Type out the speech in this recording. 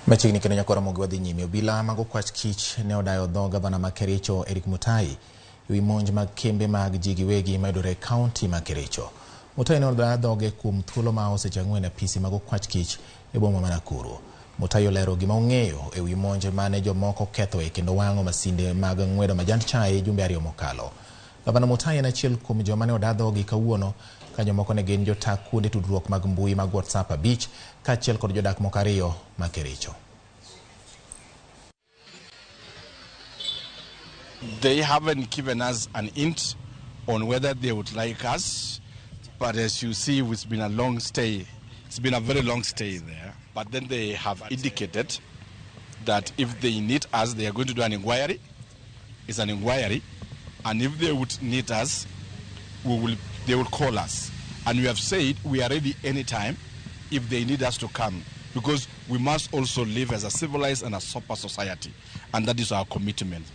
Machiegni kendo nyakora mogi wadhi nyime. Obila mag okwach kich ne odayo dho gavana ma Kericho Eric Mutai ewi monj mag kembe mag ji giwegi mayudore e kaunti ma Kericho. Mutai ne odayo dhoge kuom thuolo ma seche 4 apisi mag okwach kich e boma ma Nakuru. Mutai olero gima ong'eyo ewi monj mane jomoko kethoe kendo wang'o masinde mag ng'wedo majand chae jumbe 2 mokalo. Gavana Mutai en achiel kuom joma ne oda dhogi kawuono ka jomoko ne gin jotaa kuonde tudruok mag mbui mag WhatsApp 5 kaachiel kod jodak moko 2 ma Kericho. They haven't given us an hint on whether they would like us, but as you see, it's been a long stay. It's been a very long stay there. But then they have indicated that if they need us, they are going to do an inquiry. It's an inquiry. And if they would need us, they will call us. And we have said we are ready anytime if they need us to come, because we must also live as a civilized and a sober society. And that is our commitment.